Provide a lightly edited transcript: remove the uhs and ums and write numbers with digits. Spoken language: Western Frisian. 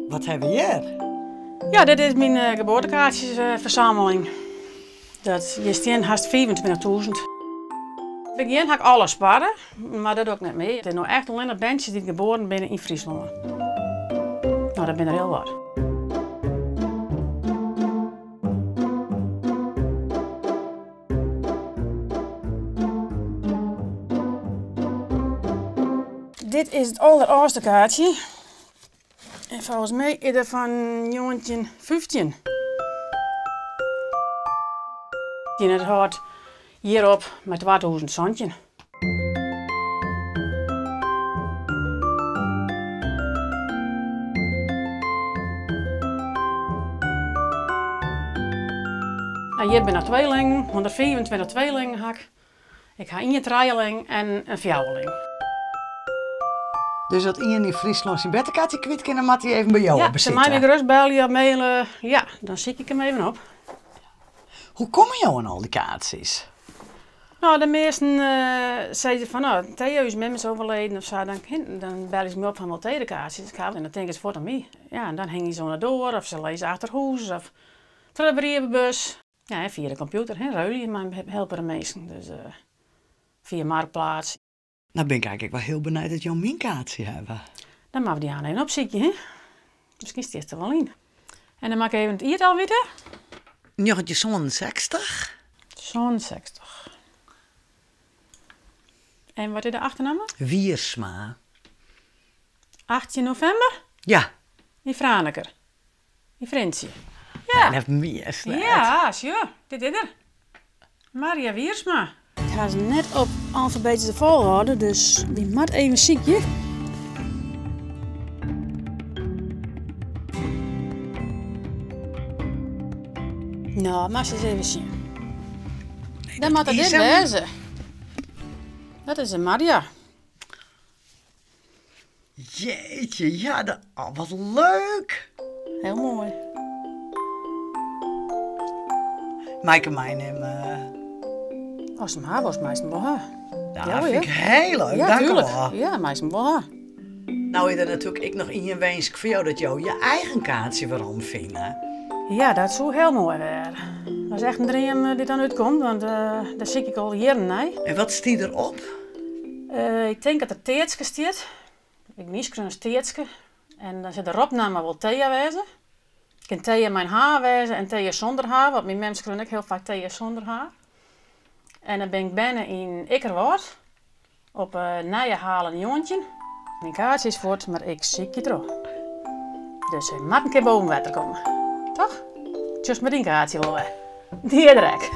Wat hawwe we hjir? Ja, dit is myn geboartekaartsjesfersammeling. Dat, hjir stean hast 25.000. Yn it begjin ha ik alles sparre, mar dat doch ik net mear. It is no echt allinnich berntsjes dy't geboren binne yn Fryslân. No, dat binne der hiel wat. Dit is it alderâldste kaartsje. En folgens my is dat fan 1915. En it hâldt hjir op mei 2017. Nou, hjir binne noch tweelingen, 125 tweelingen ha ik. Ik ha ien trijeling en in fjouwerling. Dus as ien yn Fryslân syn bertekaartsje kwyt kin, dan moat hy even by jo op besite. Ja, se mei my gerêst belje of maile. Ja, dan sykje ik him even op. Hoe komme jo oan al dy kaartsjes? No, de measten sizze fan, no, Thea, ús mem is overleden of sa, dan, dan belje se my op fan, wol Thea de kaartsjes ha? En dan tinke se fuort oan my. Ja, en dan hingje se oan de doar of se lizze achter hûs of troch de brievebus. Ja, en fia de kompjûter, hè, ruilje mei helpere minsken. Dus fia Marktplaats. No bin ik eigentlik wol hiel benijd oft jo myn kaartsje hawwe. Dan moatte we dy aanst even opsykje, hè. Miskien stiest der wol yn. En dan moat ik even it jiertal witte. 1967. 67. En wat is de achternamme? Wiersma. 18 novimber? Ja. Yn Franeker. Yn Frjentsjer. Ja. Net mear net. Ja, sjoch, dit is der. Maria Wiersma. Ik ha se net op alfabetyske folchoarder, dus wy moatte even sykje. No, moatst ris even sjen. Dan moat it dit wêze. Dat is in Maria. Jeetje, ja, dat, oh, wat leuk! Hiel moai. Mei ik him meinimme? Ast him ha wolst, meist him wol ha. Ja, dat fyn ik hiel leuk, ja, dank tuurlijk. wol. Ja, meist him wol ha. No is der natuerlik ek noch ien winsk foar jo, dat jo je eigen kaartsje werom fine. Ja, dat soe hiel moai wêze. Dat is echt in dream dy't dan útkomt, want dêr sykje ik al jierren nei. En wat stiet der op? Ik tink dat der Teatske stiet. Ik minskreaun as Teatske. En dan sil de ropnamme wol Thea wêze. It kin Thea mei in H wêze en Thea sûnder H, want myn mem skreaun ek hiel faak Thea sûnder H. En dan bin ik berne yn Ikkerwâld op Nije Halen 19. Myn kaartsje is fuort, mar ik sykje troch. Dus hy moat in kear boven wetter komme. Toch? Sjochst mei dyn kaartsje wol wer. Dy is der ek.